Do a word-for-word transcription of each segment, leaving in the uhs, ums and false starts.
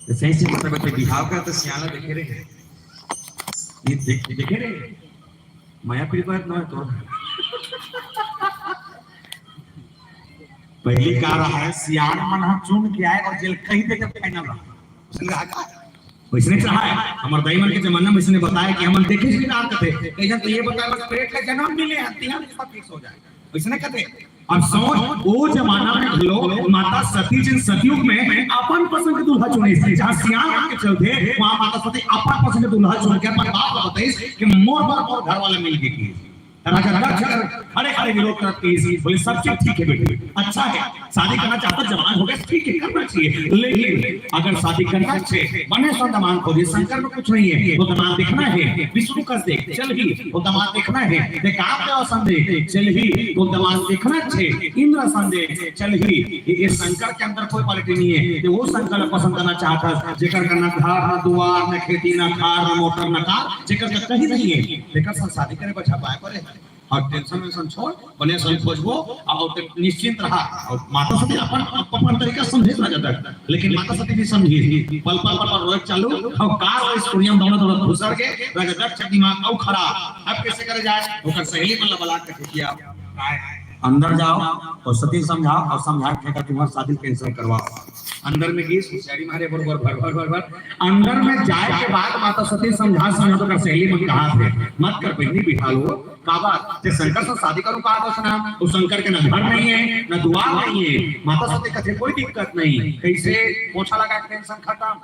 तो सही से मतलब, तो बिहाव का तो सियाला देखे रहे, ये देख, देखे रहे, मया परिवार ना तो पहली का रहा है, सियान मन हम चुन के आए और जेल कहीं देखे फाइनल रहा। उसने कहा, "का?" वैसने रहा है। हमारे दाई मन के जमाना में इसने बताया कि हमन देखे से ना कहते, कहीं तो ये बताया, "बस पेट का जन्म मिले हैं, तिहां सब फिक्स हो जाए।" वैसने कहते। अब सोच, वो जमाना में घलो माता सती जिन सतयुग में अपन पसंद के दूल्हा चुने, जहाँ सियान के चलते वहाँ माता सती अपन पसंद के दूल्हा चुन के अपन बाप को बताइस कि मोर बर मोर घर वाला मिल के की। राजा दक्ष कर खड़े खड़े विरोध करत कहिस, बोले, "सब चीज ठीक है बेटी, अच्छा है, शादी करना चाहता, जवान हो गया, ठीक है, करना चाहिए, लेकिन अगर शादी करना है, बने सन दमांद खोजे, शंकर में कुछ नहीं है, तो दमांद देखना है, विष्णु का देख, चल ही, तो दमांद देखना है, ते काम के असन दे, चल ही, तो दमांद देखना है, इंद्र असन दे, चल ही।" ये, ये शंकर के अंदर कोई क्वालिटी नहीं है, ये वो शंकर पसंद करना चाहता है, जेकर का ना घर, ना दुआर, ना खेती, ना कार, ना मोटर, ना कार, जेकर का कहीं नहीं है, जेकर संग शादी करे बचा पाए पड़े। और टेंशन वेंशन छोड़, बने सन खोजबो, और ते निश्चिंत रहा। और माता सती अपन, अपन तरीका समझे राजा दक्ष, लेकिन माता सती भी समझी, पल पल पल पल रोए चालू, और कार वो स्कूलिया में दौड़ा दौड़ा घुसर के, राजा दक्ष दिमाग और खराब, अब कैसे करे जाए? ओकर सहेली मन ला बला के किया, "आए, अंदर जाओ और सती समझाओ और समझा के का तुम्हारा शादी कैंसिल करवाओ।" अंदर में गीस, होशियारी मारे भर भर भर भर भर भर। अंदर में जाए के बाद माता सती समझा समझा तो कर सहेली मन कहा थे, "मत कर बहनी बिहाल हो, काबर ते शंकर से शादी करूं कहा था ना, वो शंकर के ना घर नहीं है, ना दुआर नहीं है।" माता सती कथे, "कोई दिक्कत नहीं।" कैसे? पोछा लगा के टेंशन खत्म।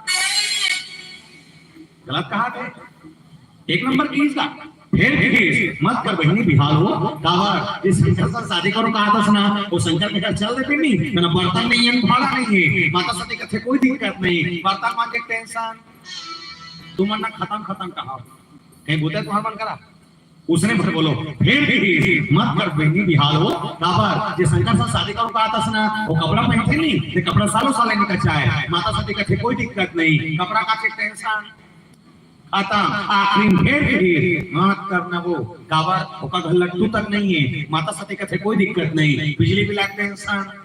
गलत कहा थे, एक नंबर की इसका। फिर भी मत कर बहनी बिहाल हो, काबर ते शंकर से शादी करूं कहा था ना, वो शंकर के घर चल दे फिर नहीं, ना बर्तन नहीं है, भाड़ा नहीं है। माता सती कथे, "कोई दिक्कत नहीं, बर्तन मांगे टेंशन, तुम ना खत्म खत्म कहा, कहीं बोलते तुम्हारा मन करा।" उसने फिर बोलो, "फिर भी मत कर बहनी बिहाल हो, काबर ते शंकर से शादी करूं कहा था ना, वो कपड़ा पहनते नहीं, ते कपड़ा सालों साल नहीं कच्चा है।" माता सती कथे, "कोई दिक्कत नहीं, कपड़ा का के टेंशन खत्म।" आखिरी में फिर भी मत करना वो, काबर ओका घर लट्टू तक नहीं है। माता सती कथे, "कोई दिक्कत नहीं, बिजली बिल का टेंशन।"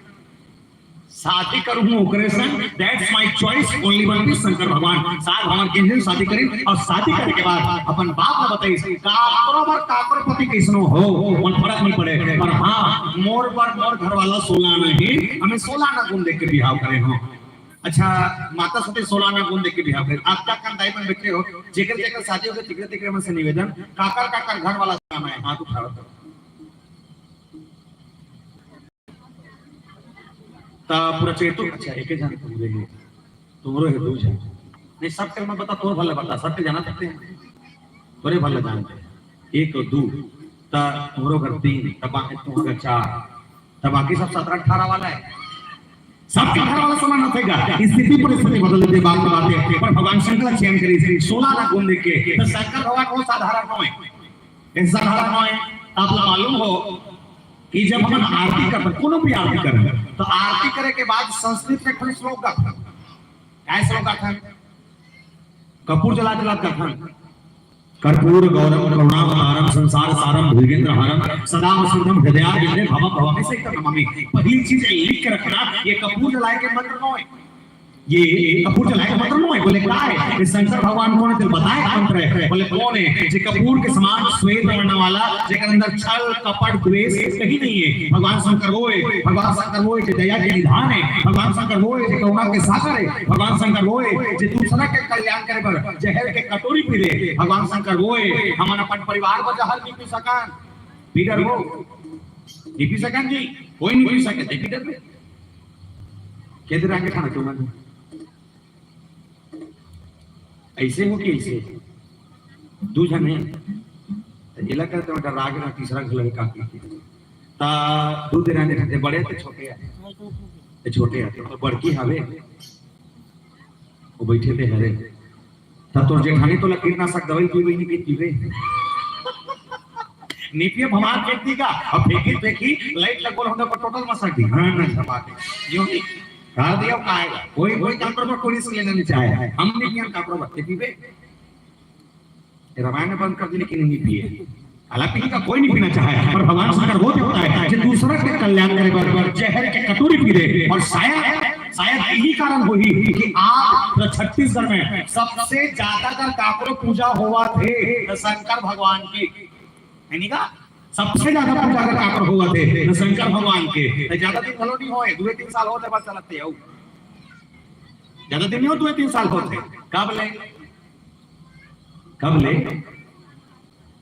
शादी करूँ ओकरे संग, that's my choice, only one piece Shankar भगवान। साथ भगवान के दिन शादी करी और शादी करे के बाद अपन बाप ला बताई, काकरो बर काकरो पति कैसनो हो, कोई फर्क नहीं पड़े, पर हाँ, मोर बर मोर घर वाला सोला नहीं, हमें सोला ना गुण देख के बिहाव करे हो। अच्छा, माता सती सोला ना गुण देख के बिहाव करे। आप का कंदाई में बैठे हो, जेकर जेकर शादी हो गए, तिकरे तिकरे मन से निवेदन, काकर काकर घर वाला सोला है, हाथ उठाओ। त पूरा चेतु, अच्छा, एके झन तुमरे ही, तुमरो है दू झन। नहीं, सबके मैं बता, तोर भला बता, सबके जाना सकते हैं, तोरे भला जानते हैं। एक और दू, त तुमरो घर तीन, त बाकी तुमरो घर चार, त बाकी सब सत्रह अठारह वाला है। सबके घर वाला समान होतेगा, स्थिति परिस्थिति बदल देते, बात बात है। पर भगवान शंकर चयन करी, सोला ना गुण देख के, तो शंकर भगवान वो साधारण नोहे, ऐसा धारा नोहे। आप ला मालूम हो कि जब हम आरती करते, कोनो भी आरती करते, तो आरती करे के बाद संस्कृत में एक ठन श्लोक गाथन। काय श्लोक गाथन? कपूर जला जला गाथन। कर्पूर गौरम करुणावतारम संसार सारम भुजगेंद्र हरम सदा वसंतम हृदयारविंदे भवम भवानी सहित नमामि। पहली चीज लिख के रखना, ये कपूर जलाए के मंत्र नोहे। ये कपूर जलाए के मंत्र नोहे। बोले, "काय? ये शंकर भगवान कोन है? तेला बताए के मंत्र है।" बोले, "कोन है?" जे कपूर के समान श्वेत वर्ण वाला, जेकर अंदर छल, कपट, द्वेष कहीं नहीं है। भगवान शंकर वो है, भगवान शंकर वो है, जे दया के निधान है, भगवान शंकर वो है, जे करुणा के सागर है, भगवान शंकर वो है, जे दूसरा के कल्याण करे बर जहर के कटोरी पी दे, भगवान शंकर वो है। हमन अपन परिवार बर जहर नहीं पी सकन, पी डरबो, नहीं पी सकन जी, कोई नहीं पी सके, पी डरबे। के दे रंगे खाना क्यों ना? ऐसे हो कि ऐसे? दू झन हे। त एला करते बेटा राग ना तीसरा घर लगे का करते। ता दू दे रंगे खाते बड़े ते छोटे आ। ते छोटे आ, तो बड़की हवे। वो बैठे ते हरे। तब तोर जेठानी तोला कीटनाशक दवाई पीबे नहीं पीबे। नहीं पिए भमार फेंक दी का। अब फेंकी फेंकी लाइट लगोल होंगे पर टोटल मसक दी। हाँ, ना झपा के। यूं नहीं। कहा दिया का आएगा। कोई, कोई काम पर कोई रिस्क लेना नहीं चाहे। हम नहीं पिए काम पर बच्चे पीबे। रामायण बंद कर दी लेकिन नहीं पिए। हालांकि इनका कोई नहीं पीना चाहे, पर भगवान शंकर वो देवता है जो दूसरा के कल्याण करे बर, बर जहर के कटोरी पी दे। और साया, शायद यही कारण होही कि आज पूरा छत्तीसगढ़ में सबसे ज्यादा अगर काकरो पूजा होवत हे, तो शंकर भगवान की, है नी का? सबसे ज्यादा पूजा अगर काकरो होवत हे, तो शंकर भगवान के। तो ज्यादा दिन घलो नहीं होए, दुए तीन साल होत हे, बस चलत हे, अउ ज्यादा दिन नहीं हो, दुए तीन साल होत हे। कब ले? कब ले?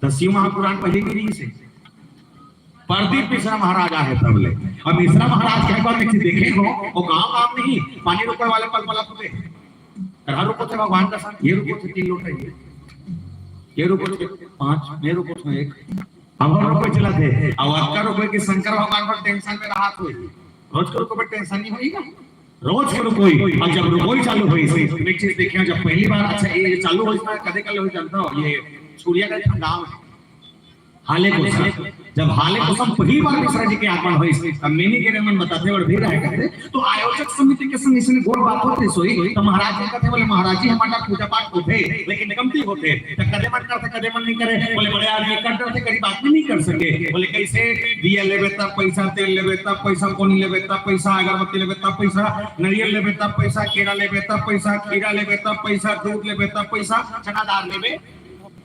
तो शिव महापुराण पहले भी नहीं से। प्रदीप मिश्रा महाराज आए तब ले। अब मिश्रा महाराज के एक बार मैं देखे हो, वो गांव गांव नहीं, पानी रोकने वाले पल पल खुदे। कहाँ रोको थे भगवान का साथ? ये रोको थे तीन लोटा, ये, ये रोको थे पांच, ये रोको थे एक। हम लोग कोई चला थे। अब आपका रोको कि शंकर भगवान पर टेंशन में रहा, कोई रोज को रोको पर टेंशन नहीं होई ना। रोज के रुकोई, और जब रुकोई चालू होई, तो एक चीज देखिए, जब पहली बार, अच्छा, ये चालू होई, इसमें कदे कल होई जानता हो, ये सूर्या का एक गांव है, हाले कोसम। जब हाले कोसम पहली बार मिश्रा जी के आगमन होई, तब मैंने के मन बताते और भी रहे करते, तो आयोजक समिति के संग इसने गोल बात होते सोई, तो महाराज जी कहते बोले, "महाराज जी, हमारा पूजा पाठ होते, लेकिन कमती होते।" तो कदे मन करते, कदे मन नहीं करे, बोले, "बड़े आदमी कर डरते, गरीब आदमी नहीं कर सके।" बोले, "कैसे?" दिया लेबे तब पैसा, तेल लेबे तब पैसा, कोनी लेबे तब पैसा, अगरबत्ती लेबे तब पैसा, नारियल लेबे तब पैसा, केरा लेबे तब पैसा, खीरा लेबे तब पैसा, दूध लेबे तब पैसा, चना दाल लेबे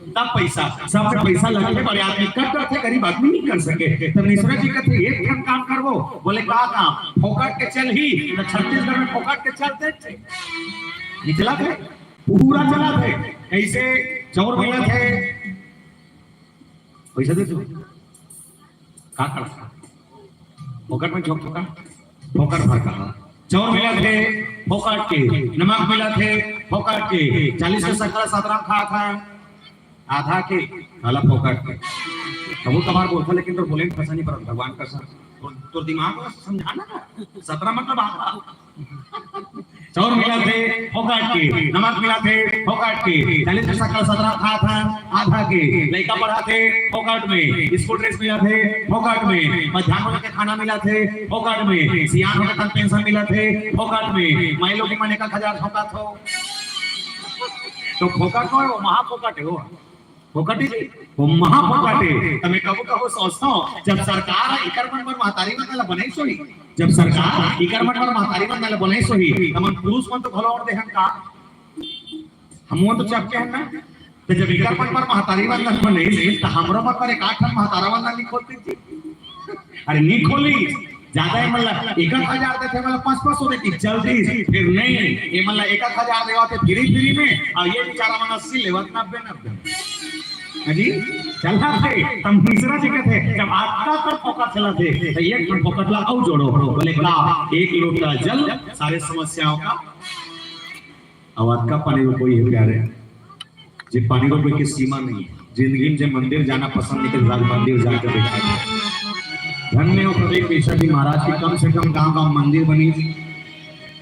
तब पैसा, सब में पैसा लगथे, बड़े आदमी कर डरथे, गरीब आदमी नहीं कर सके। तो मिश्रा जी कहते, "एक ठन काम करबो।" बोले, "का काम?" "फोकट के चलही, तो छत्तीसगढ़ में फोकट के चलथे।" निकला थे, पूरा चला थे। कैसे? चौर मिलत हे, पैसा दे तू। का करता? फोकट में झोंक फोकट, फोकट भर कहा। चौर मिलत हे, फोकट के। नमक मिलत हे, फोकट के। चालीस के शक्कर सत्रह खा था, आधा के, काला फोकट के। कबू कभार बोलता, लेकिन तो बोले में फंसा नहीं पड़ा, भगवान का साथ। तो, तो दिमाग को समझाना ना, सत्रह मतलब आधा। चौर मिलत हे, फोकट के। नमक मिलत हे, फोकट के। चालीस के शक्कर सत्रह खा था, आधा के। लइका पढ़त हे, फोकट में। स्कूल ड्रेस मिलत हे, फोकट में। मध्यान्ह के खाना मिलत हे, फोकट में। सियान होके तन पेंशन मिलत हे, फोकट में। माई लोग के मन एक हजार फोकट हो। तो फोकट हो, वो महा फोकट हे वो। फोकट हे, वो महा फोकट हे। त मैं कबो कबो सोचता हूँ, जब सरकार इकर मन बर महतारी मन ला बनाइस होही, जब सरकार इकर मन बर महतारी मन ला बनाइस होही, त मन पुरुष मन तो घलो और देहन का? हम तो चपके हन ना। तो जब इकर मन बर महतारी मन ला बनाइस, त हमरो मन बर एक आठ ठन महतारा मन ला नहीं खोलते जी? अरे नहीं खोली, ज्यादा हे मतलब एक आध हजार देथे, मतलब पाँच पाँच सौ देती, जल्दी। फिर नहीं, ये मतलब एक आध हजार देवा थे फ्री फ्री में, और ये बेचारा मन अस्सी लेवत, नब्बे नब्बे। हाँ जी, चला थे, तब मिश्रा जी कहते, जब आपका कर फोकट चला थे, तो एक ठन फोकट ला अउ जोड़ो, बोले का? एक लोटा जल सारे समस्याओं का। अब अतका पानी रोकोई हे प्यारे, जे पानी रोकोई के सीमा नहीं हे। जिंदगी में जे मंदिर जाना पसंद नहीं करे, आज मंदिर जाके देखा जाए। धन्य हो प्रदीप मिश्रा जी महाराज के, कम से कम गांव गांव मंदिर बनी।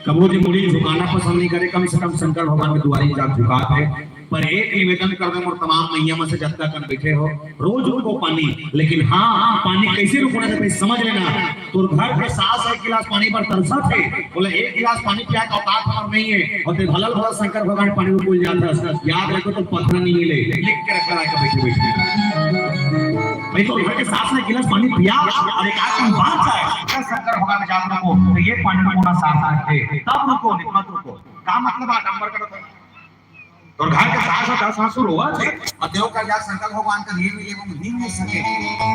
कबो जे मुड़ी झुकाना पसंद नहीं करे, कम से कम शंकर भगवान के दुआरी जाके झुकात हे। पर एक निवेदन कर दे मोर तमाम मैया मन से, जतका कन बैठे हो, रोज रुको पानी, लेकिन हाँ, पानी कैसे रुकना हे, समझ लेना। तोर घर के सास एक गिलास पानी बर तरसत हे, बोले, "एक गिलास पानी पिया के औकात हमर नहीं हे।" और ते भलल भलल शंकर भगवान पानी में भूल जात हस। याद रखो, तो पत्थर नहीं मिले, लिख के रखा है कभी कभी। भाई, तोर घर के सास ने एक गिलास पानी पिया और एक आध बात जाए, शंकर भगवान जात रुको, तो ये पानी में पूरा साथ रखे, तब रुको, नहीं मत रुको। का मतलब, आडंबर करत हो? तोर घर के सास अउ दस आंसू रोवत हे, अउ तें ओकर जा शंकर भगवान का धीर मिले, वो मिल नहीं सके,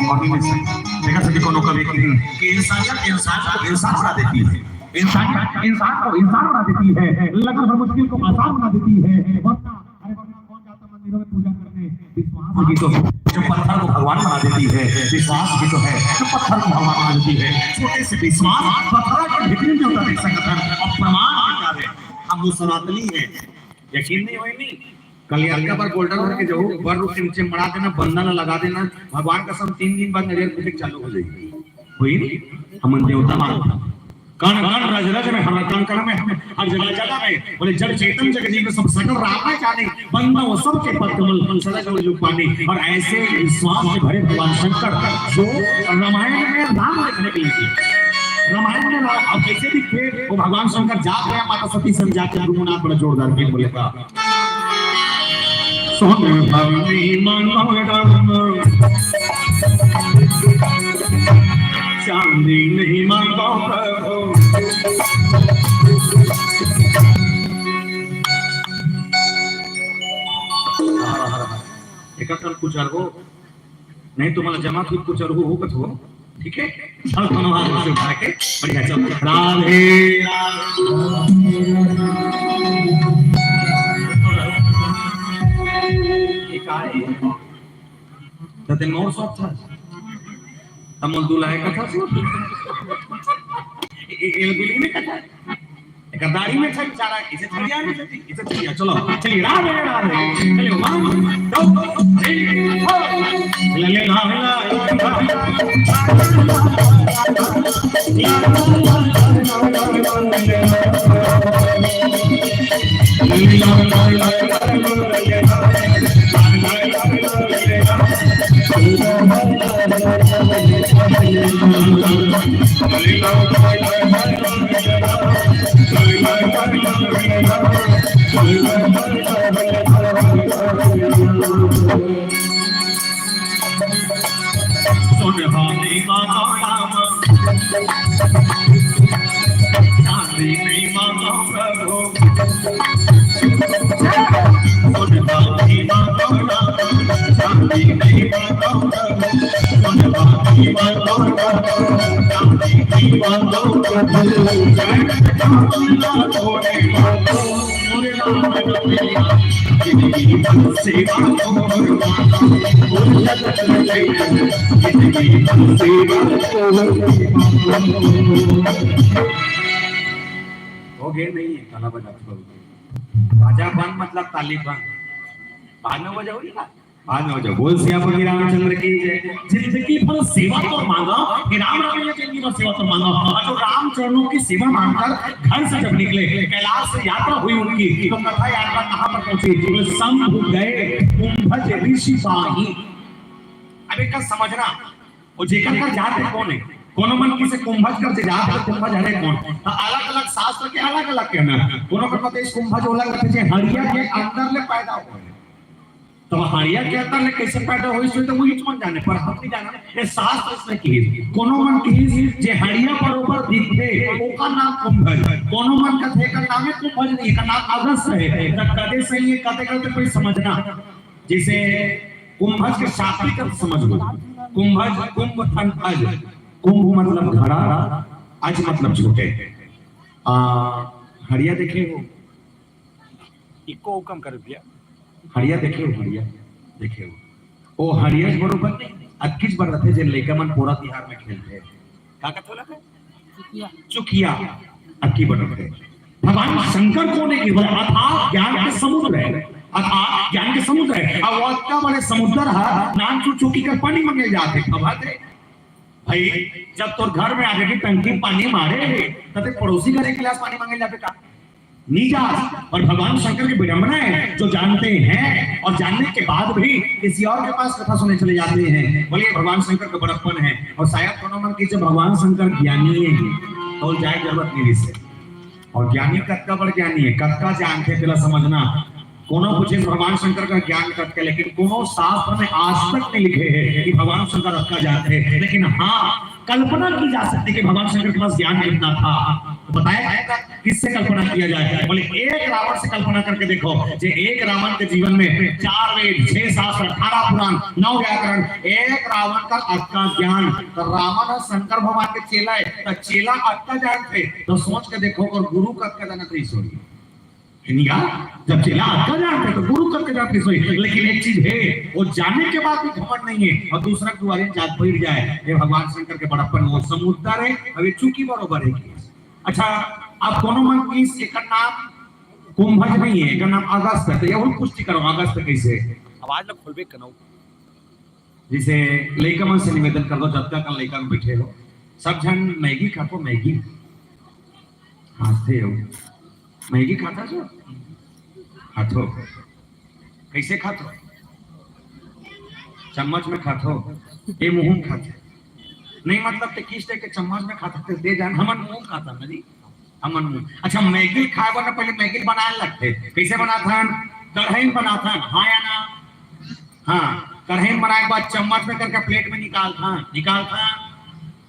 और मिल नहीं सके। देखा सके कोनो कवि कि, कि इंसानियत इंसान को इंसान बना देती है, इंसानियत इंसान को इंसान बना देती है, लगन हर मुश्किल को आसान बना देती है। वरना, अरे वरना कौन जाता मंदिरों में पूजा करने? विश्वास ही तो है, जो पत्थर को भगवान बना देती है, विश्वास ही तो है, जो पत्थर को भगवान बना देती है। छोटे से विश्वास पत्थर के भीतर में होता देख सकता है, और प्रमाण के कार्य हम वो सनातनी है। यकीन नहीं होय नी? कलियरका बर गोल्डन करके जाहू, बर रुख के नीचे मड़ा देना, बंदन लगा देना, भगवान कसम तीन दिन बाद नरियर फूटे चालू हो जाही। होही नी? हमन देवता मान, कण कण रज रज में, हमर कण कण में, हमें हर जगह जगह में, बोले, "जड़ चेतन जग जीव सब सकल राम में जाने, बंदा वो सबके पद कमल सदा जो जो पानी।" और ऐसे विश्वास से भरे भगवान शंकर जो रामायण में राम देखने के लिए, रामायण में राम, अब कैसे भी थे वो भगवान शंकर जात रहे, माता सती समझा के गुरुनाथ बड़ा जोरदार गीत बोले का। सोन भवनी मंगल राम, चांदी नहीं मांगो प्रभु, कतन कुचरबो, नहीं तो मला जमा खुद कुचरबो हो कथो। ठीक है, चल दोनों हाथ से उठा के बढ़िया चल। राधे राधे। ये का है? त ते मोर सब था। तमल दुलाए कथा सुन। ए, ए, ए, दुली में कथा। एक दाढ़ी में छल चारा, इसे छलिया में छल, इसे छलिया। चलो, चलिए, राधे राधे। चलिए, one, two, three, four। ले, ले, ला, ला, ला, ला। सुन भाई मांगो राम, चांदी नहीं मांगो प्रभु। सुन भाई मांगो राम, चांदी नहीं मांगो प्रभु। सुन भाई मांगो राम, चांदी नहीं मांगो प्रभु। जय जगन्नाथ भोले बाबा। हो गए नहीं है, ताला बजा दो। बाजा बंद मतलब ताली बंद। बाद में बजाओ ना। बाद में हो जाओ। बोल सियापति रामचंद्र की जय। जिंदगी भर सेवा तो मांगा, हे राम राम, ये जिंदगी भर सेवा तो मांगा। और जो राम चरणों की सेवा मांगकर घर से जब निकले, कैलाश से यात्रा हुई उनकी, तो कथा यात्रा कहाँ पर पहुंची? तो शंभु गए कुंभज ऋषि पाही। अब एक का समझना, वो जेकर कर जात है कौन है? कोनो मन किसे कुंभज कर से जात है, कुंभज हरे कौन? तो अलग-अलग शास्त्र के अलग-अलग कहना है। कोनो मन कहते इस कुंभज ओला कहते जे हरिया के अंदर ले पैदा हुआ है। तो हरिया के अंदर ले कैसे पैदा होइस, तो वही मन जाने, पर हम नहीं जाना। ये शास्त्र इसने की, कोनो मन की जे हरिया बरोबर दिखथे, ओकर नाम कुंभज। कोनो मन का थे का नाम है कुंभज नहीं, का नाम अगस्त है। तो कदे सही है, कदे गलत है, कोई समझना। जैसे कुंभज के शाब्दिक अर्थ समझ लो। कुंभज, कुंभ थन अज। कुंभ मतलब घड़ा, अज मतलब छोटे। आ, हरिया देखे हो? इको हुकम कर भैया। हरिया देखे हो, हरिया देखे हो? ओ हरिया बरोबर नहीं, अतकीच बर रथे जे लइका मन पोरा तिहार में खेलथे। का कथे ओला? चुकिया। चुकिया। अतकी बर रथे। भगवान शंकर कोन हे कि बोले अथाह ज्ञान के समुद्र है, अथाह ज्ञान के समुद्र है। अब वो अतका बड़े समुद्र है, नानचुन चुकी कर पानी मांगे जाथे, खवाथे। भाई, जब तोर घर में आके टंकी पानी मारे, तब पड़ोसी घर एक गिलास पानी मांगे जाबे का? नहीं जा। और भगवान शंकर की विडंबना है, जो जानते हैं और जानने के बाद भी किसी और के पास कथा सुने चले जाते हैं। बोलिए, भगवान शंकर का बड़प्पन है। और शायद कोनो मन की जब भगवान शंकर ज्ञानी है, तो जाए जरूरत नहीं इससे। और ज्ञानी कतका बड़ ज्ञानी है, कतका जानथे, तेला समझना। कोनो पूछे भगवान शंकर का ज्ञान कतका, लेकिन कोनो शास्त्र में आज तक नहीं लिखे है कि भगवान शंकर अतका जानथे। लेकिन हाँ, कल्पना की जा सकती है कि भगवान शंकर के पास ज्ञान कितना था। तो बताया जाएगा किससे कल्पना किया जाए? बोले, एक रावण से कल्पना करके देखो, जे एक रावण के जीवन में चार वेद, छह शास्त्र, अठारह पुराण, नौ व्याकरण, एक रावण का अतका ज्ञान। तो रावण और शंकर भगवान के चेला है, तो चेला अतका जानथे, तो सोच के देखो, और गुरु कतका जानत रहिस होही। इनका जब चेला अतका जानथे, तो गुरु कतका जानत रहिस होही। लेकिन एक चीज है, वो जाने के बाद भी घमंड नहीं है, और दूसरा दुआरे जात बैठ जाए, ये भगवान शंकर के बड़प्पन, वो समुद्र है, अभी चुकी बरोबर है। अच्छा, अब कोनो मन किस, एकर नाम कुंभज नहीं है, एकर नाम अगस्त है, तो ये और पुष्टि करो, अगस्त कैसे? आवाज ला खोलबे कनऊ। जैसे लइका मन से निवेदन कर दो, जतका कन लइका में बैठे हो, सब झन मैगी खाथो, मैगी। हाँसथे हो। मैगी खाता जो? खाथो। कैसे खाथो? चम्मच में खाथो। ये मुंह में खाथे। नहीं, मतलब, ते किस टाइप के चम्मच में खाता, ते दे जान, हमन मुंह में खाता ना जी। हमन मुंह। अच्छा, मैगी खाए बर ना, पहले मैगी बनाए लगथे। कैसे बनाथन? कढ़ाई में बनाथन, हाँ या ना? हाँ, कढ़ाई में बनाए के बाद चम्मच में करके प्लेट में निकालथन, निकालथन,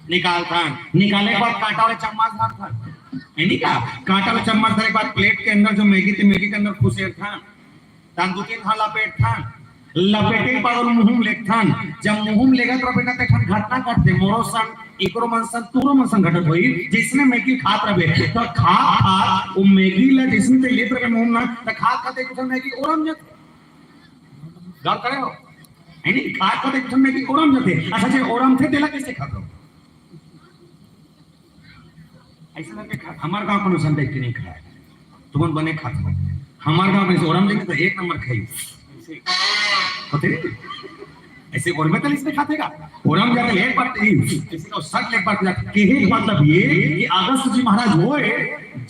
निकालथन। निकाले के बाद कांटा वाले चम्मच धरथन। है नी का? कांटा वाले चम्मच धरे के बाद प्लेट के अंदर जो मैगी थे, मैगी के अंदर खुसेरथन। तहान दू तीन हाँ लपेटथन। लपेटे के बाद मुंह में लेथन, जब मुंह में लेगत रहे बेटा, तेठन घटना घटते, मोरो संग, एकरो मन संग, तोरो मन संग घटत होई, जइसने मैगी खात रहे, तो खा, खा, वो मैगी ला जइसने ते लेत रहे मुंह में, तो खा, खाते कुछ मैगी ओरम जात। गौर करे हो? है नहीं? खा, खाते कुछ मैगी ओरम जाते। अच्छा, जे ओरम थे, तेला कैसे खाते हो? ऐसे करके खा, हमार गांव कोनो संदेश के नहीं खाए। तुमन बने खात हो। हमार गांव में से ओरम लेके तो एक नंबर खाई। होते नहीं? ऐसे और में तलिस में खाते का। ओरम जाके एक बात नहीं, किसी को सट एक बात ना, कि एक मतलब ये कि अगस्त जी महाराज होए,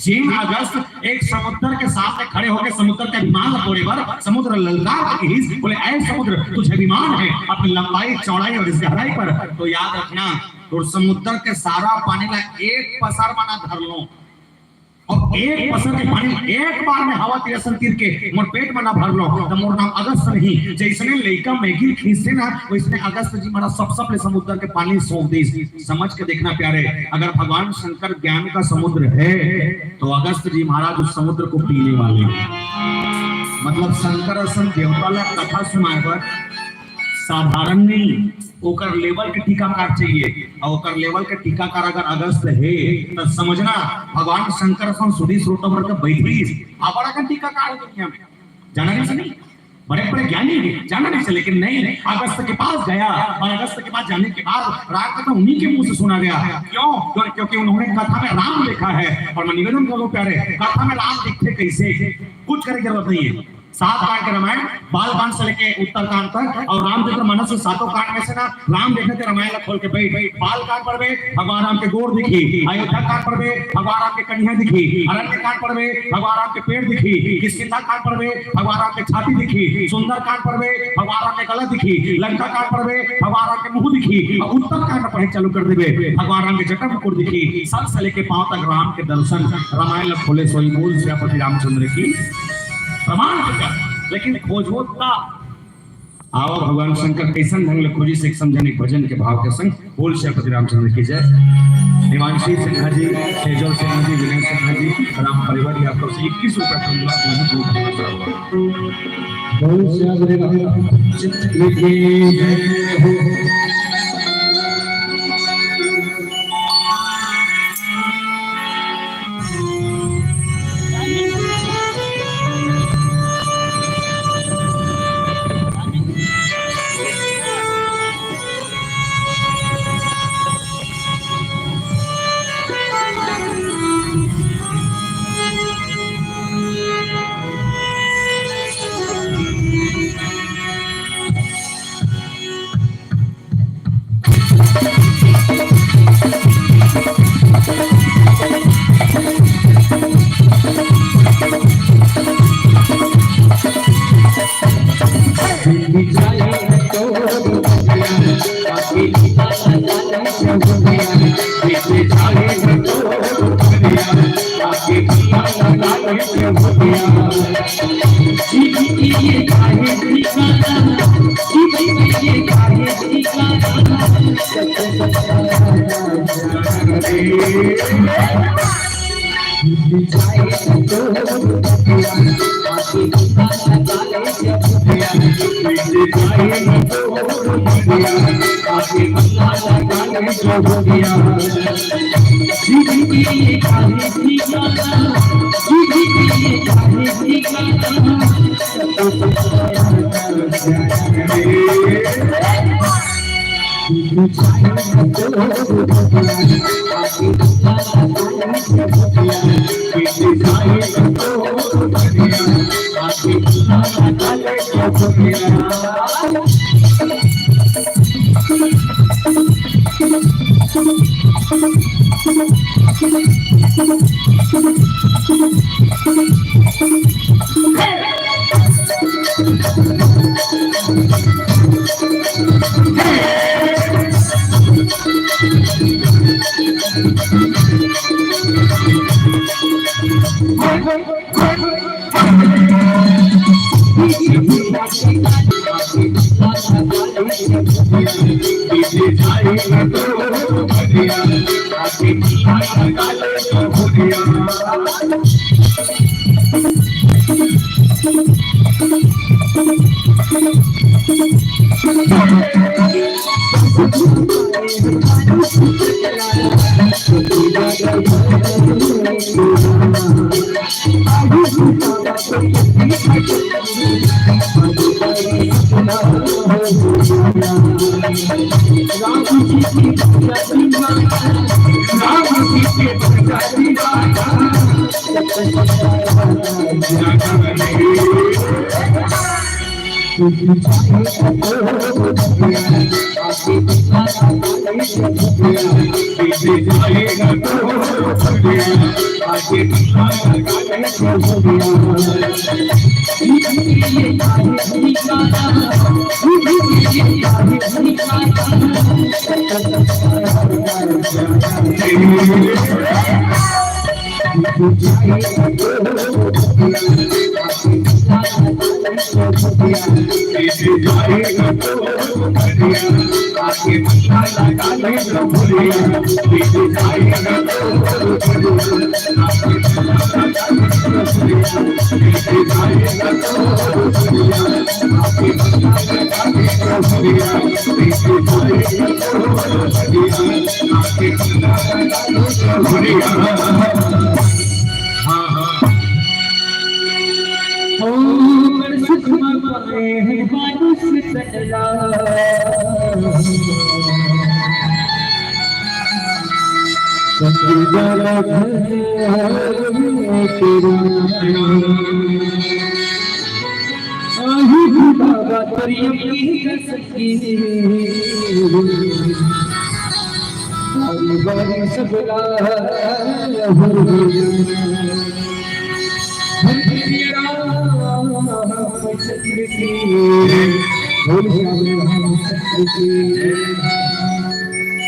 जिन अगस्त एक समुद्र के सामने खड़े होकर समुद्र के अभिमान ला तोड़े बर समुद्र ललकार के कहिस, बोले, "ऐ समुद्र, तुझे अभिमान है अपनी लंबाई, चौड़ाई और इस गहराई पर, तो याद रखना, और समुद्र के सारा पानी ला एक पसर में ना धर लो, और एक पसर के पानी एक बार में हवा तीर असन तीर के मोर पेट में ना भर लो, तो मोर नाम अगस्त नहीं।" जैसने लइका मैगी खींचते ना, वैसने अगस्त जी महाराज सब सब ले समुद्र के पानी सौंप दीस। समझ के देखना प्यारे, अगर भगवान शंकर ज्ञान का समुद्र है, तो अगस्त जी महाराज उस समुद्र को पीने वाले हैं। मतलब शंकर असन देवता ला कथा सुनाए बर साधारण नहीं, ओकर लेवल के टीकाकार चाहिए। और ओकर लेवल के टीकाकार अगर अगस्त है, तो समझना, भगवान शंकर असन सुधी श्रोता बर के बैठीस, आ बड़ा कन टीकाकार है दुनिया में, जाना नहीं से नहीं, बड़े बड़े ज्ञानी है, जाना नहीं से, लेकिन नहीं, अगस्त के पास गया और अगस्त के पास जाने के बाद राम कथा उन्हीं के मुंह से सुना गया। क्यों? क्यों? क्योंकि उन्होंने कथा में राम देखा है। और मैं निवेदन करूँ प्यारे, कथा में राम दिखते कैसे, कुछ करे जरूरत नहीं है। सात कांड के रामायण, बाल कांड से लेके उत्तर कांड तक, और रामचंद्र मानस के सातों कांड में से ना राम देखने के रामायण ला खोल के बैठ, बाल कांड पढ़बे, भगवान राम के गोड़ दिखी, अयोध्या कांड पढ़बे, भगवान राम के कनिहा दिखी, अरण्य कांड पढ़बे, भगवान राम के पेट दिखी, किष्किंधा कांड पढ़बे, भगवान राम के छाती दिखी, सुंदर कांड पढ़बे, भगवान राम के गला दिखी, लंका कांड पढ़बे, भगवान राम के मुंह दिखी, और उत्तर कांड पढ़े चालू कर देबे, भगवान राम के जटा मुकुट दिखी, सर से लेके पांव तक राम के दर्शन, रामायण ला खोले सोई बोल सियापति रामचंद्र की। प्रमाण के कर, लेकिन खोजबो त आवा भगवान शंकर कैसन ढंग ले खोजिस, एक समझन एक भजन के भाव के संग। बोल सियापति रामचंद्र की जय। हिमांशी सिन्हा जी, सेजल सिन्हा जी, विनय सिन्हा जी, राम परिवार जी, आप लोग से इक्कीस रुपए का मिला, बहुत बहुत धन्यवाद। बोल सियापति रामचंद्र की जय हो। हाँ, हाँ। ओम सुखमा पाए है मानुष तन ला।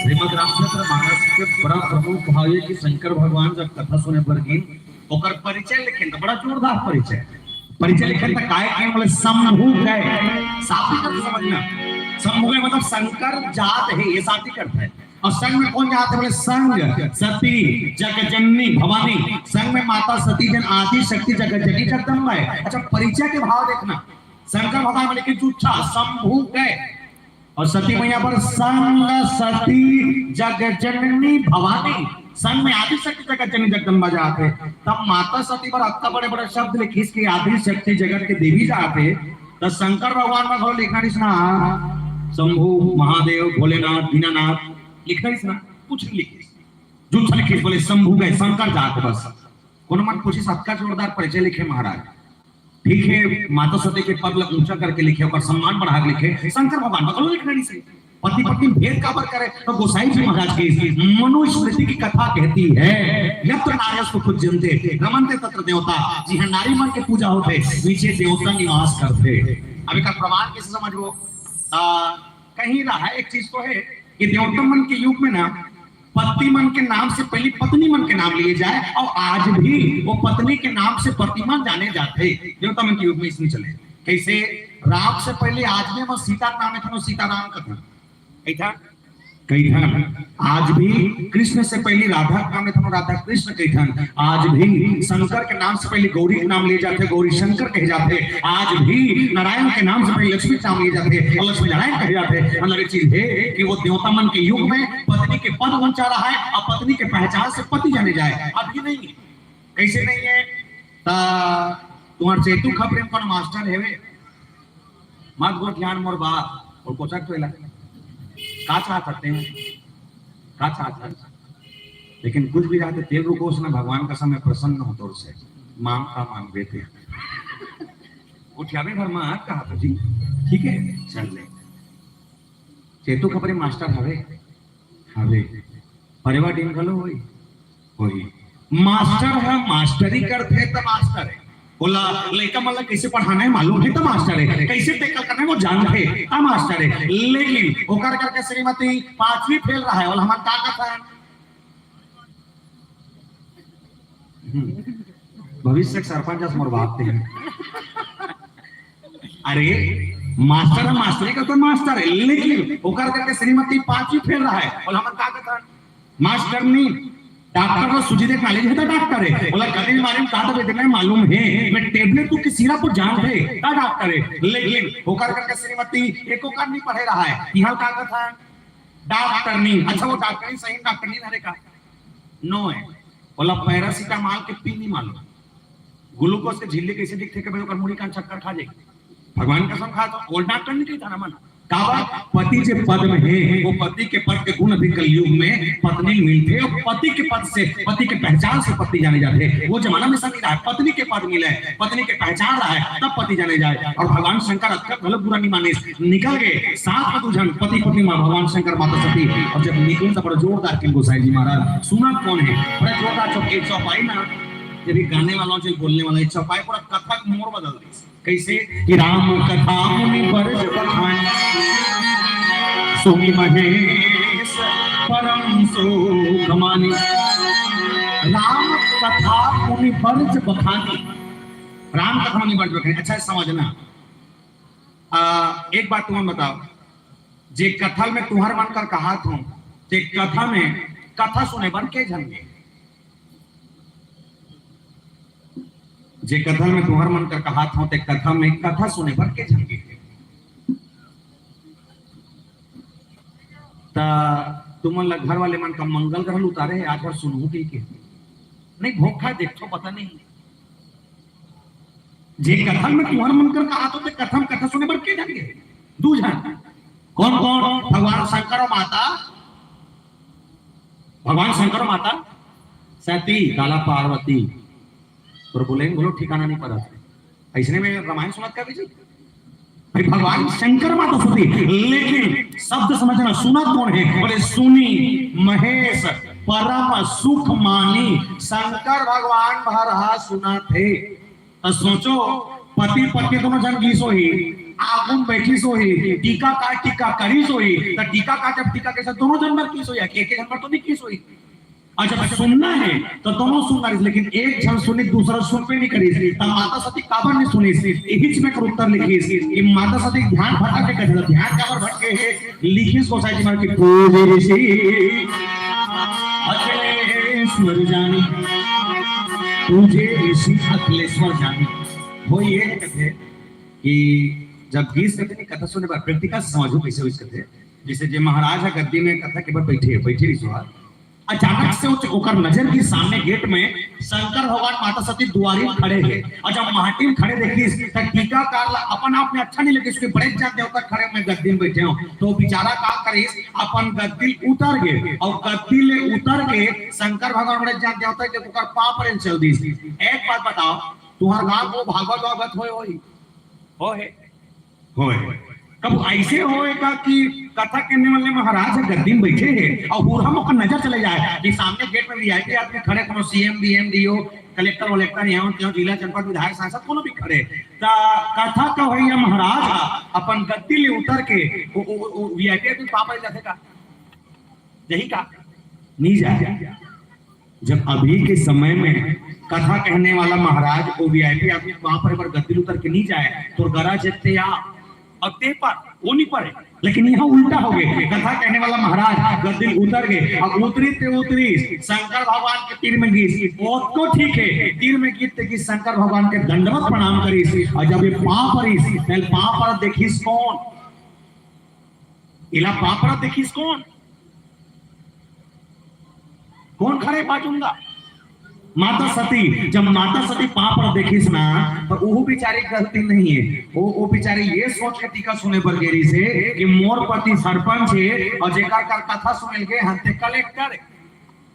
श्रीमद् रामचंद्र मानस के बड़ा प्रमुख भाव ये कि शंकर भगवान जब कथा सुने बर गिन, ओकर परिचय लिखेन, तो बड़ा जोरदार परिचय। परिचय लिखेन तो काय कहे बोले, शंभु गए। साफ ही करके समझना, शंभु गए मतलब शंकर जात है, ये साफ ही करता है। और संग में कौन जात है बोले, संग सती जगजननी भवानी, संग में माता सती जन आदि शक्ति जगजननी जगदम्बा है। अच्छा, परिचय के भाव देखना, शंकर भगवान बोले कि जूठा शंभु गए। और सती मैया पर संग सती जगजननी भवानी, संग में आदि शक्ति जगजननी जगदम्बा जात है। तब माता सती पर अतना बड़े बड़े शब्द लिखिस कि आदि शक्ति जगत के देवी जात है। तो शंकर भगवान में घलो लिखना रिस ना, शंभु महादेव भोलेनाथ दीनानाथ लिखना रिस ना, कुछ नहीं लिखिस। जूठा लिखिस, बोले शंभु गए, शंकर जात बस। कोनो मन पूछिस, अतका जोरदार परिचय लिखे महाराज। ठीक है, माता सती के पद ला ऊंचा करके लिखे, ओकर सम्मान बढ़ा के लिखे, शंकर भगवान बकलो लिखना नहीं सही। पति पत्नी भेद काबर करे, तो गोसाई जी महाराज की मनुस्मृति की कथा कहती है, यत्र नार्यस्तु पूज्यन्ते रमन्ते तत्र देवता। जिहां नारी मन के पूजा होथे, नीचे देवता निवास करथे। अब एकर प्रमाण कैसे समझबो? आ, कहीं रहा एक चीज तो है कि देवता मन के युग में ना पति मन के नाम से पहले पत्नी मन के नाम लिए जाए, और आज भी वो पत्नी के नाम से पति मन जाने जाते। देवता मन के युग में इसने चले। कैसे? राम से पहले आदमी मन सीता के नाम में था, सीताराम कथन। कही था? कही था। आज भी कृष्ण से पहले राधा के नाम में था, राधा कृष्ण कही था। आज भी शंकर के नाम से पहले गौरी के नाम लिए जाते, गौरी शंकर कहे जाते। आज भी नारायण के नाम से पहले लक्ष्मी के नाम लिए जाते और लक्ष्मी नारायण कहे जाते। मतलब एक चीज है कि वो देवता मन के युग में पत्नी के पद ऊंचा रहा है और पत्नी के पहचान से पति जाने जाए। अभी नहीं है। कैसे नहीं है? ता तुम्हार चेतू खपरे में कोनो मास्टर हेवे? मत गोठियान मोर बात। और कोचक तो इला। का चाहत हते हैं? का चाहत हते? लेकिन कुछ भी जाते तेल रुकोस ना, भगवान का समय प्रसन्न हो तोर से। मांग का मांग बेटे। गोठियावे भर मां कहा था जी। ठीक है, चल ले। चेतू खपरे मास्टर हवे, हवे। परिवार टीम घलो होई, होई। मास्टर है, मास्टरी करथे त मास्टर है। बोला, लइका मन ला कैसे पढ़ाना है मालूम है त मास्टर है, कैसे टैकल करना है वो जानथे त मास्टर है। लेकिन ओकर करके श्रीमती पांचवी फेल रहा है, बोला, हमन का कथन? हम्म। भविष्य के सरपंच अस मोर बाप ते। अरे, मास्टर है, मास्टरी का तो मास्टर है, लेकिन ओकर करके श्रीमती पांचवी फेल रहा है, बोला, हमन का कथन? मास्टरनी। डॉक्टर ला सूजी देख knowledge हे त डॉक्टर हे, ओला गले में मारे का दवाई देना हे मालूम हे, मैं tablet तू के syrup को जानथे त डॉक्टर हे। लेकिन ओकर करके श्रीमती एको कान नहीं पढ़े रहा है, तिहां का कथा डॉक्टर नहीं। अच्छा, वो डॉक्टर नहीं सही, डॉक्टर नहीं हरे का? नो है, ओला पैरासिटामोल के पी नहीं मालूम, ग्लूकोज के झिल्ली कैसे दिखथे के भाई ओकर मुड़ी कान चक्कर खा जाए। भगवान कसम खा तो ओल्ड डॉक्टर नहीं कही था ना मन। काबर? पति जे पद में हे, वो पति के पद के गुण भी कलयुग में पत्नी मिलथे, और पति के पद से, पति के पहचान से पत्नी जाने जाथे। वो जमाना में सब नहीं रहा, पत्नी के पद मिले, पत्नी के पहचान रहा है, तब पति जाने जाए। और भगवान शंकर अतका घलो बुरा नहीं मानिस, निकल गए साथ में दू झन पति पत्नी माँ भगवान शंकर माता सती। और जब निकल तो बड़ा जोरदार किन गोसाई जी महाराज सुना कौन है, बड़ा जोरदार चौप-, एक चौपाई ना, जब ये गाने वाला हो, जब बोलने वाला, एक चौपाई पूरा कथा के मोड़ बदल दी। कैसे कि राम कथा मुनि बरज बखानी, सुनि महेश परम सुख मानी। राम कथा मुनि बरज बखानी, राम कथा मुनि बरज बखानी। अच्छा समझना, आ, एक बात तुमन बताओ, जे कथा में तुहर मन कर कहात हो, ते कथा में कथा सुने बर के झन गे? जे कथा में तुहर मन कर कहात हो, ते कथा में कथा सुने बर के झन गे? त तुमन ला घर वाले मन का मंगल ग्रहण उतारे हे, आज भर सुनहू कहिके। नहीं, भोखा देखो, पता नहीं। जे कथा में तुहर मन कर कहात हो, ते कथा में कथा सुने बर के झन गे? दू झन। कौन कौन? भगवान शंकर और माता, भगवान शंकर और माता सती, काला पार्वती। और बोले, बोलो, ठिकाना नहीं पड़ा। ऐसने में रामायण सुनत का बीजी? भाई, भगवान शंकर माता सती, लेकिन शब्द समझना, सुना कौन है? बोले, सुनी महेश परम सुख मानी। शंकर भगवान भर हा सुना थे। त सोचो, पति पत्नी दोनों झन गीस होही, आगू म बैठिस होही, टीका का टीका करिस होही, त टीका का जब टीका करिस, दोनों झन बर कीस होही, एक, एक झन बर तो नहीं कीस होही। अच्छा, सुनना है तो दोनों सुनना रहिस, लेकिन एक झन सुनी, दूसरा सुनबे नहीं करिस। त माता सती काबर नहीं सुनिस? इहिच में कर उत्तर लिखिस कि माता सती ध्यान भटक के कथे, ध्यान काबर भटके हे? लिखिस गोसाई जी महाराज की, पूजे ऋषि अखिलेश्वर जानी, पूजे ऋषि अखिलेश्वर जानी। वो ये कथे कि जब गीस कथे नहीं, कथा सुने बर, practical समझो कैसे होइस कथे। जैसे जे महाराज ह गद्दी में कथा के बर बैठे, बैठे रहिस हा, अचानक से उच-, ओकर नजर के सामने गेट में शंकर भगवान माता सती दुआरी में खड़े हे, और जब माटी में खड़े देखिस, त टीकाकार ला अपन आप में अच्छा नहीं लगिस, कि बड़े जात देवता खड़े, मैं गद्दी में बैठे हूँ। तो बेचारा का करिस, अपन गद्दी उतर गे, और गद्दी ले उतर के शंकर भगवान बड़े जात देवता के ओकर पाँव परे चल दिस। एक बात बताओ, तुम्हार गाँव को भागवत वागवत होए होई? होए। होए। कब ऐसे होए का कि कथा कहने वाले महाराज ह गद्दी में बैठे हे और हुरहा म ओकर नजर चले जाए कि सामने गेट में वीआईपी आदमी खड़े, कोनो सीएम, बीएम, डीओ, कलेक्टर वलेक्टर, यहाँ त्यों जिला जनपद विधायक सांसद कोनो भी खड़े, त कथा कहइया महाराज ह अपन गद्दी ले उतर के वो, वो, वो, वो वीआईपी आदमी पाँव परे जाथे का? यही का? नहीं जाए। जब अभी के समय में कथा कहने वाला महाराज वो वीआईपी आदमी पाँव परे बर गद्दी उतर के नहीं जाए, तो गरज हे ते आ, और ते पर, वो नहीं परे। लेकिन यहाँ उल्टा हो गए, कथा कहने वाला महाराज गद्दी उतर गए, अब उतरी ते उतरी, शंकर भगवान के तीर में गीस, वो तो ठीक है, तीर में गीस ते गीस शंकर भगवान के दंडवत प्रणाम करिस, और जब ये पाँव परिस, पहले पाँव पर देखिस कौन? इला पाँव पर देखिस कौन? कौन खड़े बाजू म? माता सती। जब माता सती पाँव पर देखिस ना, तो वो बेचारी गलती नहीं है, वो, वो बेचारी ये सोच के टीका सुने बर गे रहिस हे कि मोर पति सरपंच है और जेकर कर कथा सुने गे हन ते कलेक्टर है।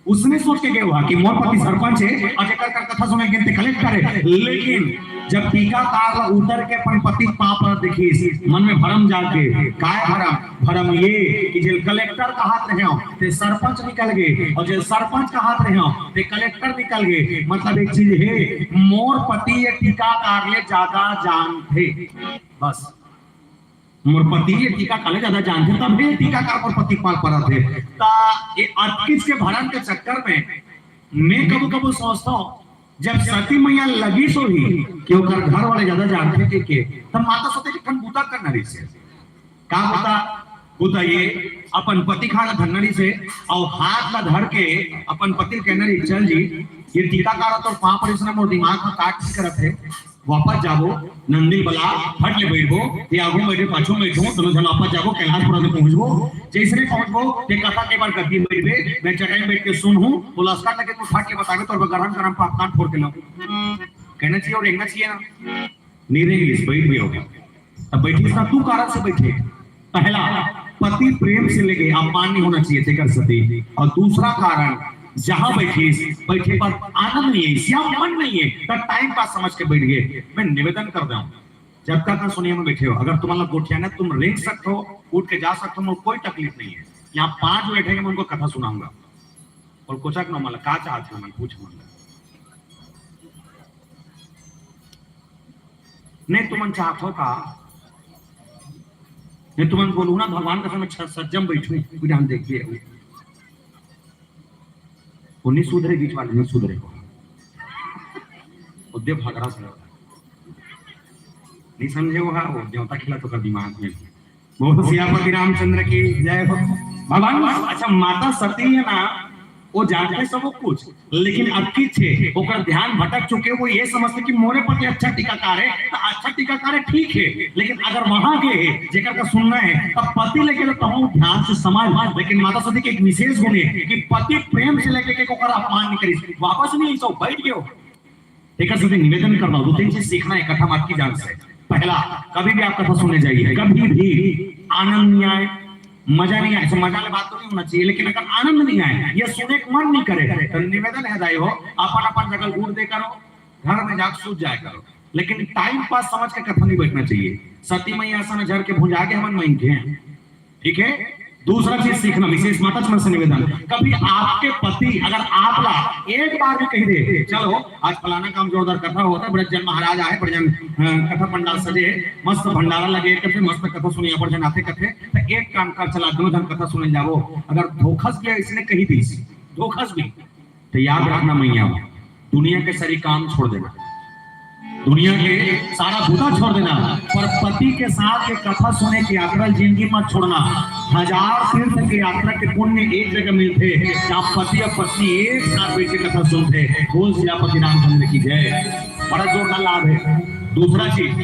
उसने सोच के गए हुआ कि मोर पति सरपंच है और जेकर कर कथा सुने गे ते कलेक्टर है। लेकिन जब टीकाकार ला उतर के अपन पति पाँव पर देखिस, मन में भरम जाग गए। काय भरम? भरम ये कि जेल कलेक्टर कहात रहे हो, ते सरपंच निकल गए, और जेल सरपंच कहात रहे हो, ते कलेक्टर निकल गए। मतलब एक चीज है, मोर पति ये टीकाकार ले ज्यादा जानथे। बस। मोर पति ये टीकाकार ले ज्यादा जानथे, तब ये टीकाकार मोर पति पाँव परत हे। त ये अतकिच के भरम के चक्कर में मैं कभू कभू सोचता हूँ, जब सती मैया लगिस होही कि ओकर घर वाले ज्यादा जानथे के, के, तब माता सती के ठन बूता करना रहिस हे। का बूता? बताइए, अपन पति खाना धन्नरी से और हाथ ला धर के अपन पति कहना रही, "चल जी, ये टीका कारा तो पाँव परिस ना मोर दिमाग में काट करत है, वापस जाबो, नंदी बला, फट ले बैठबो, ये आगू बैठे, पाछू बैठो, दोनों जन वापस जाबो, कैलाशपुरा में पहुंचबो, जैसे नहीं पहुंचबो, ये कथा के बार गद्दी बैठबे, मैं चटाई में बैठ के सुन हूँ, वो लस्कर लगे तो फट के बताबे, तो गरम गरम पापकान फोड़ के लाऊं।" कहना चाहिए और रेंगना चाहिए ना। नहीं रेंगिस, बैठ भी होगा। तब बैठिस ना, दू कारण से बैठे। पहला, पति प्रेम से लेके अपमान नहीं होना चाहिए, तेकर सती। और दूसरा कारण, जहां बैठिस, बैठे पर आनंद नहीं है, या मन नहीं है, तब टाइम पास समझ के बैठ गए। मैं निवेदन कर रहा हूँ, जब तक ना सुनिए में बैठे हो, अगर तुम्हारा गोठिया ना, तुम रेंग सकते हो, उठ के जा सकते हो, मुझे कोई तकलीफ नहीं है। यहाँ पांच बैठेंगे, मैं उनको कथा सुनाऊंगा। और कोचक न मला का चाहत है, मन पूछ मन। नहीं तुमन चाहत हो का? नहीं तुमन बोलू ना, भगवान कसम, मैं छ-, सज्जम बैठू, बिधान देखिए। वो नहीं सुधरे, बीच वाले नहीं सुधरे को। वो देव भगरा से नहीं समझे, वो है, वो देवता खिला तो कर दिमाग में। बोल सियापति रामचंद्र की जय हो। भगवान, अच्छा, माता सती है ना, वो जानते सब कुछ, लेकिन अब की छे ओकर ध्यान भटक चुके, वो ये समझते कि मोरे पति अच्छा टीकाकार है, तो अच्छा टीकाकार है, ठीक है, लेकिन अगर वहां गए है, जेकर का सुनना है, तब पति लेके तो तमाम ध्यान से समझ। लेकिन माता सती के एक विशेष गुण है कि पति प्रेम से लेके के ओकर अपमान नहीं करी, वापस नहीं, सब बैठ गए हो। एकर से निवेदन करना, दो तीन चीज सीखना है कथा मात की जान से। पहला, कभी भी आप कथा सुनने जाइए, कभी भी आनंद नहीं आए, मजा नहीं आए, ऐसे मजा वाली बात तो नहीं होना चाहिए, लेकिन अगर आनंद नहीं आए या सुने का मन नहीं करे, तो निवेदन है दाई हो, अपन अपन जगह उठ दे करो, घर में जाके सूत जाया करो, लेकिन टाइम पास समझ के कथा नहीं बैठना चाहिए। सती मैया ऐसा न झर के भुंजा के हमन मांगते हैं। ठीक है, दूसरा चीज सीखना, विशेष माता मन से निवेदन, कभी आपके पति अगर आप ला एक बार भी कही दे, "चलो आज फलाना काम जोरदार कथा होता है, ब्रजजन महाराज आए, ब्रजजन, अ, कथा पंडाल सजे, मस्त भंडारा लगे, कथे मस्त कथा सुनिया, ब्रजजन आते कथे, तो एक काम कर, चला दोनों जन कथा सुने जाबो।" अगर धोखस गया इसने कही दी, धोखस भी, तो याद रखना मैया, दुनिया के सारी काम छोड़ देना, दुनिया के सारा बुता छोड़ देना, पर पति के साथ ये कथा सुने की यात्रा जिंदगी मत छोड़ना। हजार तीर्थ के यात्रा के पुण्य एक जगह मिलते, जहाँ पति और पत्नी एक साथ बैठ के कथा सुनते। बोल सियापति रामचंद्र की जय। बड़ा जोरदार लाभ है। दूसरा चीज,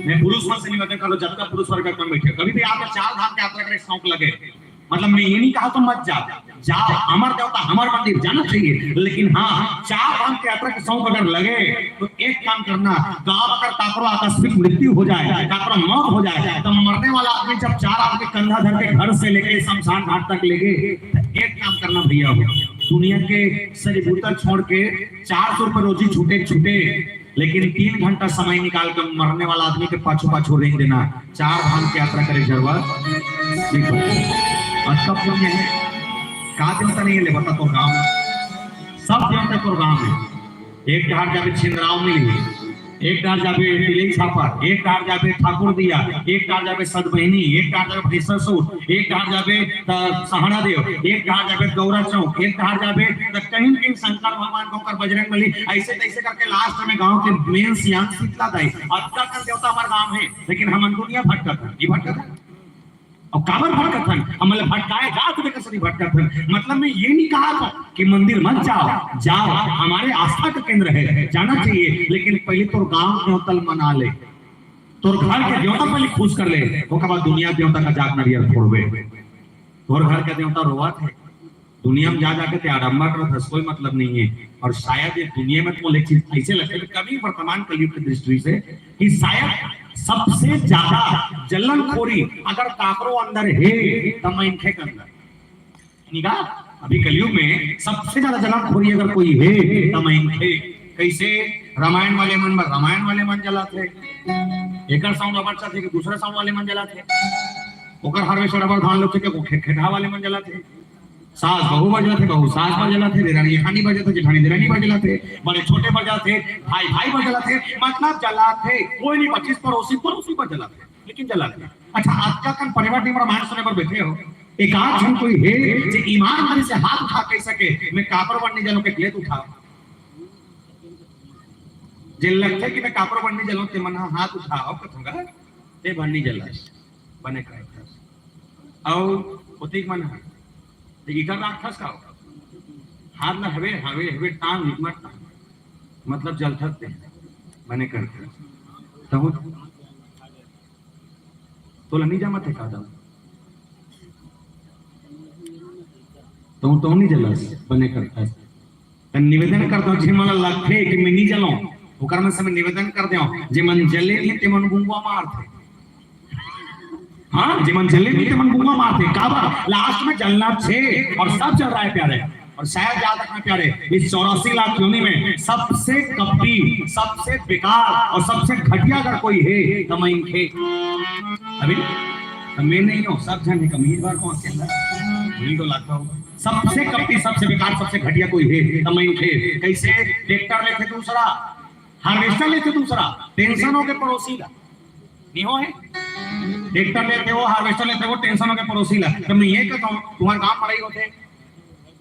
मैं पुरुष मन से निवेदन कर लो, जब तक पुरुष वर्ग में बैठे, कभी भी आपका चार धाम की यात्रा का शौक लगे, मतलब मैं ये नहीं कहा तो मत जाओ, जाओ, हमर देवता हमर मंदिर जाना चाहिए, लेकिन हाँ, चार धाम की यात्रा के शौक अगर लगे तो एक काम करना, गांव अगर काकरो आकस्मिक मृत्यु हो जाए, काकरो मौत हो जाए, तो मरने वाला आदमी जब चार आदमी कंधा धर के घर से लेके शमशान घाट तक लेके, तो एक काम करना भैया हो, दुनिया के सरिबूता छोड़ के चार सौ रुपये रोजी छूटे छूटे, लेकिन तीन घंटा समय निकाल के मरने वाला आदमी के पाछू पाछू रेंग देना, चार धाम की यात्रा करे जरूरत। और सब पुण्य है, का देवता नहीं है ले बता तोर गांव में, सब देवता तोर गांव में। एक डहार जाबे छिंदराव मिली, एक डहार जाबे तिलई छापर, एक डहार जाबे ठाकुर दिया, एक डहार जाबे सतबहिनी, एक डहार जाबे भैंसरसुर, एक डहार जाबे त सहाड़ा देव, एक डहार जाबे गौरा चौक, एक डहार जाबे त कहीं न कहीं शंकर भगवान को कर बजरंग बली, ऐसे तैसे करके लास्ट में गांव के मेन सियान शीतला दाई, अतका कन देवता हमार गांव है, लेकिन हमन दुनिया भटकत हन, ये भटकत हन। और काबर भटकत हन? हमन ला भटकाए जात देकर सभी भटकत हन। मतलब मैं ये नहीं कहा था कि मंदिर मत जाओ, जाओ, हमारे आस्था का केंद्र है, जाना चाहिए, लेकिन पहले तोर गांव देवता ल मना ले, तोर घर के देवता पहले खुश कर ले, ओकर बाद दुनिया देवता का जात नरियर फोड़बे। तोर घर के देवता रोवत है, दुनिया में जा जाके ते आडंबर करत हस, कोई मतलब नहीं है। और शायद ये दुनिया में तुमको एक चीज ऐसे लगता है कि कभी वर्तमान कलयुग की दृष्टि से कि शायद सबसे ज्यादा जलनखोरी अगर काकरो अंदर है, तो मनखे के अंदर। निगाह, अभी कलयुग में सबसे ज्यादा जलनखोरी अगर कोई है, तो मनखे। कैसे? रामायण वाले मन बर रामायण वाले मन जलात है, एकर साउंड अबर चाहते कि दूसरा साउंड वाले मन जलात है, ओकर हार्वेस्टर अबर धान लोग के खे-, खेठा वाले मन जलात है, सास बहू बर जलात है, बहू सास बर जलात है, देरानी जेठानी बर जलात है, जेठानी देरानी बर जलात है, बड़े छोटे बर जलात है, भाई भाई बर जलात है, मतलब जलात है, कोई नहीं, पच्चीस पड़ोसी, पड़ोसी बर जलात है, लेकिन जलात है। अच्छा, आज का कन परिवार टीम रामायण सुने बर बैठे हो, एक आध झन कोई है जे ईमानदारी से हाथ उठा कह सके, "मैं काकरो बर नहीं जलूं," के ले तो उठाओ। जे लगथे कि मैं काकरो बर नहीं जलूं, ते मन ह हाथ उठाओ, कथंगा, ते बर नहीं जलस। बने करत हस। अउ ओतिक मन ह, ते इकर राखथस का? हाथ ला हवे, हवे, हवे, टांग निकमत टांग। मतलब जलथस ते, बने करथस। तहूँ, तोला नहीं जमत हे का दम? तहूँ, तहूँ नहीं जलस, बने करथस। त निवेदन करथंव, जे मन ल लगथे कि मैं नहीं जलंव, ओकर मन से मैं निवेदन कर देंव, जे मन जले नहीं, ते मन गुंगवा मारथे। हाँ, जे मन जले नहीं, ते मन गुंगवा मारथे। काबर? लास्ट में जलना छे, और सब जल रहा है प्यारे, और शायद याद रखना प्यारे, इस चौरासी लाख योनि में सबसे कपटी, सबसे बेकार और सबसे घटिया अगर कोई है, तो मैं इनके, अभी, तो मैं नहीं हूँ, सब जन है, कमीज बार कौन अकेला? वही तो लगता होगा। सबसे कपटी, सबसे बेकार, सबसे घटिया कोई है, तो मैं इनके। कैसे? ट्रैक्टर लेथे दूसरा, हार्वेस्टर लेथे दूसरा, टेंशन हो के पड़ोसी ला, नहीं हो है? ट्रैक्टर लेथे वो, हार्वेस्टर लेथे वो, टेंशन हो के पड़ोसी ला। तो मैं ये कहता हूँ, तुम्हारे गाँव मड़ई होथे,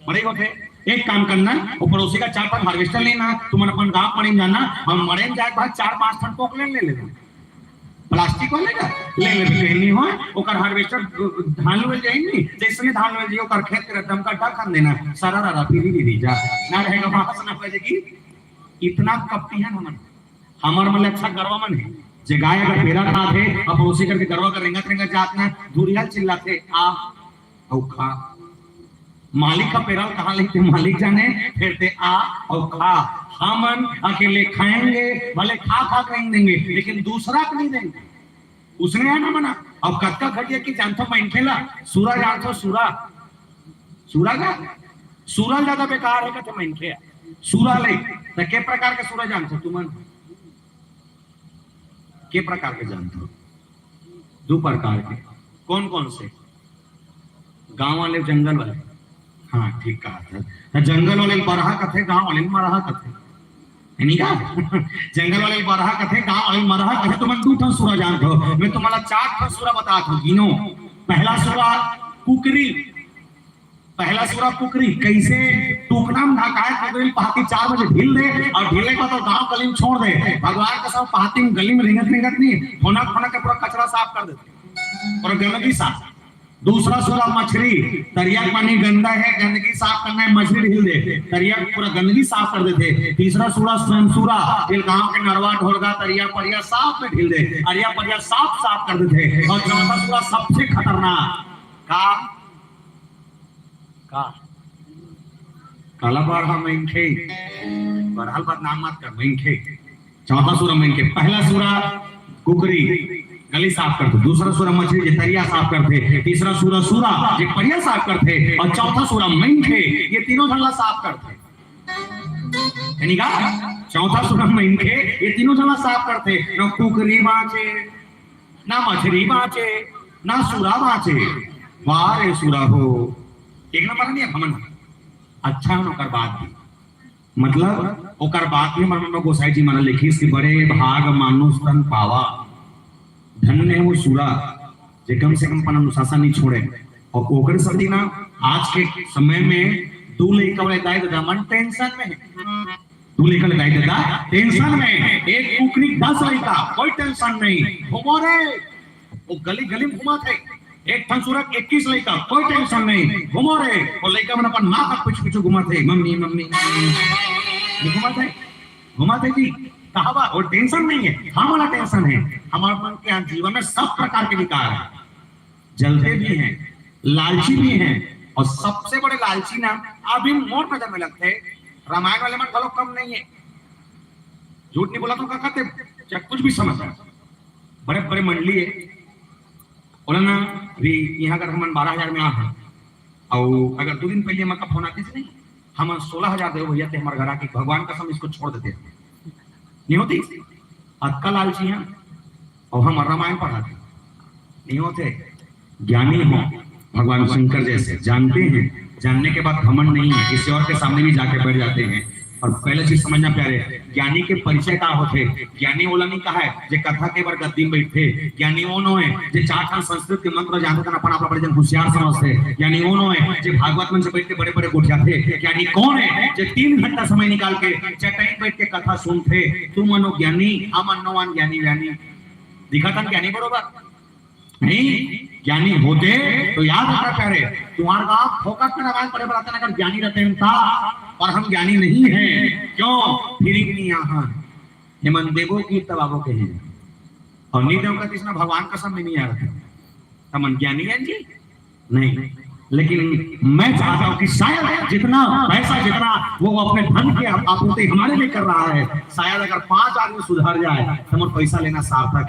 मड़ई होथे, एक काम करना, वो पड़ोसी का चार पांच हार्वेस्टर लेना, तुमन अपन गाँव मड़ई में जाना, हम मड़ई में जाए के बाद चार पांच ठन पोकलेन ले लेना, प्लास्टिक वाले का ले लेबे, कहीं नहीं हो, ओकर हार्वेस्टर धान लुए जाए नहीं, जैसे धान लुए जाए, ओकर खेत के रद्दा में गड्ढा खन देना, सारा रारा फिरी फिरी जा, ना रहेगा बांस ना बजेगी। इतना कपटी है हमन, हमर मन ले अच्छा गरवा मन है, जे गाय अगर पेरा खात हे, अब पड़ोसी करके गरवा कर रेंगत रेंगत जात ना, दूरिहा चिल्लाथे, आ, अउ खा। मालिक का पेरा कहाँ लेते, मालिक जाने, फिर ते आ अउ खा। हमन अकेले खाएंगे, भले खा खा के रेंग देंगे, लेकिन दूसरा को नहीं देंगे। उसने है ना मना। अब कतका घटिया कि जानथो मनखे ला, सुरा जानथो, सुरा, सुरा का, सुरा ज्यादा बेकार है कहते मनखे, सुरा ले। तो के प्रकार के सुरा जानथो तुमन? के प्रकार के जानथो? दो प्रकार के। कौन कौन से? गांव वाले, जंगल वाले? हाँ, ठीक कहा था। तो जंगल वाले ल बरहा कथे, गांव वाले ल मरहा कथे। है नहीं का? जंगल वाले ल बरहा कथे, गांव वाले ल मरहा कथे। तुमन दू ठन सुरा जानथो, मैं तुम्हारा चार ठन सुरा बतात हूँ, गिनो। पहला सुरा कुकरी, पहला सुरा कुकरी। कैसे? टूकना में ढकाए कुकरी ल पहाती चार बजे ढील दे, और ढीले के बाद तो गांव गली में छोड़ दे। भगवान का सब पहाती में गली में रेंगत रेंगत नहीं, फोना फोना के पूरा कचरा साफ कर देथे, पूरा गंदगी साफ। दूसरा सुरा मछरी, तरिया के पानी गंदा है, गंदगी साफ करना है, मछरी ढील दे, तरिया के पूरा गंदगी साफ कर देथे। तीसरा सुरा स्वयं सुरा, फिर गांव के नरवा ढोरगा, तरिया परिया साफ में ढील दे, अरिया परिया साफ साफ कर देथे। और चौथा सुरा सबसे खतरनाक, का? का? काला बरहा मनखे, बरहा ल बदनाम मत कर, मनखे। चौथा सुरा मनखे, पहला सुरा कुकरी, गली साफ करथे, दूसरा सुरा मछरी, जे तरिया साफ करथे, तीसरा सुरा सुरा, जे परिया साफ करथे, और चौथा सुरा मनखे, ये तीनों झन ला साफ करथे। यानी का? चौथा सुरा मनखे, ये तीनों झन ला साफ करथे। न कुकरी बांचे, ना मछरी बांचे, ना सुरा बांचे। वाह रे सुरा हो, एक नंबर नहीं हमन। अच्छा है ओकर बात भी, मतलब ओकर बात भी हमर मन में गोसाई जी मन लिखिस कि बड़े भाग मानुष तन पावा, धन्य है वो सुरा, जे कम से कम अपन अनुशासन नहीं छोड़े। और ओकर सेती ना आज के समय में दू लइका वाले दाई ददा मन टेंशन में है। तू लेकर दाई ददा टेंशन में, एक कुकरी दस लइका, कोई टेंशन नहीं, घूमो रे। वो गली गली में घुमाथे, एक ठन सुरा के इक्कीस लइका, कोई टेंशन नहीं, घूमो रे। वो लइका मन अपन माँ का पीछू पीछू घुमाथे, मम्मी मम्मी मम्मी, ये घुमाथे, घुमाथे जी। कहावा वो टेंशन नहीं है, हमला टेंशन है। हमारे मन के यहाँ जीवन में सब प्रकार के विकार है, जलते भी हैं, लालची भी हैं, और सबसे बड़े लालची ना अभी मोर नजर में लगथे, रामायण वाले मन घलो कम नहीं है। झूठ नहीं बोला तो का कहते, चाहे कुछ भी समझ रहे, बड़े बड़े मंडली है, बोला ना, अभी यहाँ अगर हमन बारह हजार में आ हैं, और अगर दो दिन पहले हमन का फोन आतिस नहीं, हम सोलह हजार दे भैया, ते हमारे घर आके, भगवान कसम इसको छोड़ देते हैं। नहीं होती? अतका लालची है, और हम रामायण पढ़ाते नहीं होते। ज्ञानी हो भगवान शंकर जैसे, जानते हैं, जानने के बाद घमंड नहीं है, किसी और के सामने भी जाके बैठ जाते हैं। और पहले चीज समझना प्यारे, ज्ञानी के परिचय का होथे? ज्ञानी ओला नहीं कहा है जे कथा के बर गद्दी में बैठथे। ज्ञानी वो नो है जे चार ठन संस्कृत के मंत्र जानथे, अपन आप ला बड़े जन होशियार समझथे। ज्ञानी वो नो है जे भागवत मन से बैठ के बड़े बड़े गोठियाथे। ज्ञानी कौन है जे तीन घंटा समय निकाल के चटाई बैठ के कथा सुनथे? तुम मनो ज्ञानी, हम अन्नो अन ज्ञानी व्यानी। दिखा था ज्ञानी बरोबर नहीं? ज्ञानी होते तो याद रखना प्यारे, तुम्हारे का फोकट में रामायण पढ़े बर आते ना, अगर ज्ञानी रहते हैं ता, पर हम ज्ञानी नहीं हैं। क्यों? फिर नहीं यहाँ हेमंत देवो की तब आवो के हैं। और नहीं देव का कृष्णा भगवान कसम में नहीं आ रहा था। तमन ज्ञानी हैं जी? नहीं। लेकिन मैं चाहता हूं कि शायद जितना पैसा, जितना वो अपने धन की आपूर्ति हमारे लिए कर रहा है, शायद अगर पांच आदमी सुधर जाए तो हमारा पैसा लेना सार्थक है।